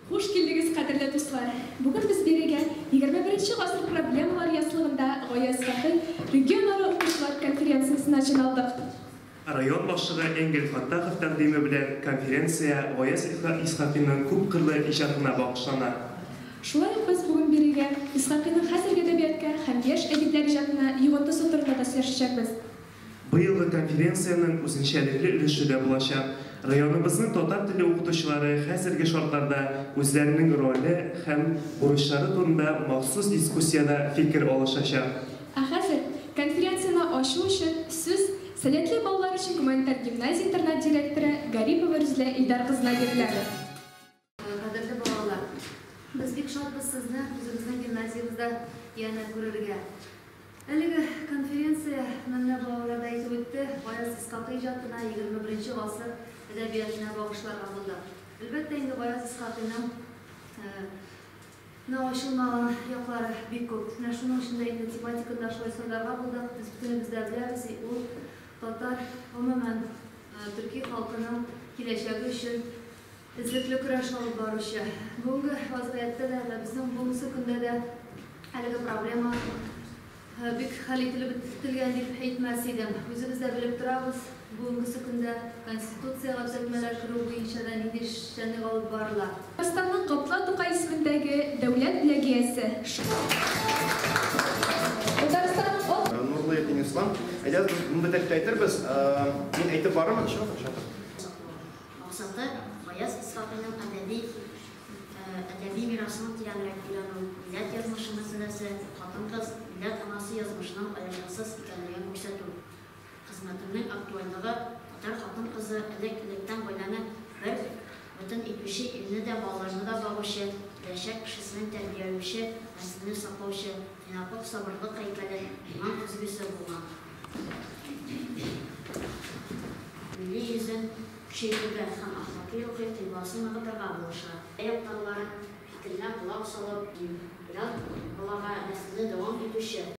Хуш килдегез, кадерле дуслар! Бүген без бирегә 21 гасыр проблемалары яссылыгында Гаяз Исхакый регионара укучылар конференциясенә җыйналдык. Район башлыгы Энгель Фәттахов тәкъдиме белән конференция Гаяз Исхакыйның күпкырлы иҗатына багышлана. Шулай ук без бүген бирегә Исхакыйның хәзерге әдәбиятка һәм яшь әдипләр иҗатына йогынтысы турында да сөйләшәчәкбез. Быелгы конференциянең үзенчәлекле өлеше дә булачак. Районыбызның татар теле укытучылары хәзерге шартларда үзләренең роле һәм бурычлары турында махсус дискуссиядә фикер алышачак. Ә хәзер конференцияне ачу өчен сүз Сәләтле балалар өчен гуманитар гимназия-интернат директоры Гарипова Рүзилә Илдар кызына бирелә. Кадерле балалар, без бик шатбыз сезне үзебезнең гимназиябездә янә күрергә. Әлеге конференция, менә балалар да әйтеп үтте, Гаяз Исхакый иҗатына, 21 гасыр әдәбиятына багышларга булдык. Әлбәттә инде Гаяз Исхакыйның менә ачылмаган яклары бик күп. Менә шуның өчен дә инде тематиканы да шулай сайларга булдык. Без бөтенебез дә беләбез, ул татар, гомумән, төрки халкының киләчәге өчен эзлекле көрәш алып баручы. Бүгенге вазгыятьтә дә, безнең бүгенге көндә дә әлеге проблема бик хәл ителеп бетелгән дип әйтмәс идем. Үзебез дә белеп торабыз, бүгенге көндә Конституциягә төзәтмәләр керү буенча да нинди эшчәнлек алып барыла. Татарстанның Габдулла Тукай исемендәге дәүләт бүләге иясе. Татарстанның ак Нурлы Ятим Ислам. Әйдә, мондый тәртиптә әйтербез. Мин әйтеп барырмын, Максаты Гаяз Исхакыйның әдәби әдәби мирасын тирәнрәк өйрәнү, милләт язмышы мәсьәләсе, хатын-кыз, милләт анасы язмышының аерылгысыз икәнлеген күрсәтү. Хезмәтемнең актуальлыгы татар хатын-кызы элек-электән гаиләне бер бөтен итүче, ирне дә, балаларны да багучы, киләчәк кешесен тәрбияләүче, нәселне саклаучы, тыйнаклык, сабырлык һәйкәле, иман көзгесе булган. Милли йөзен көчәйтүгә һәм әхлакый-рухи кыйбласын ныгытырга булыша. Яктагыларның фикеренә колак салып, балага нәселне дәвам итүче.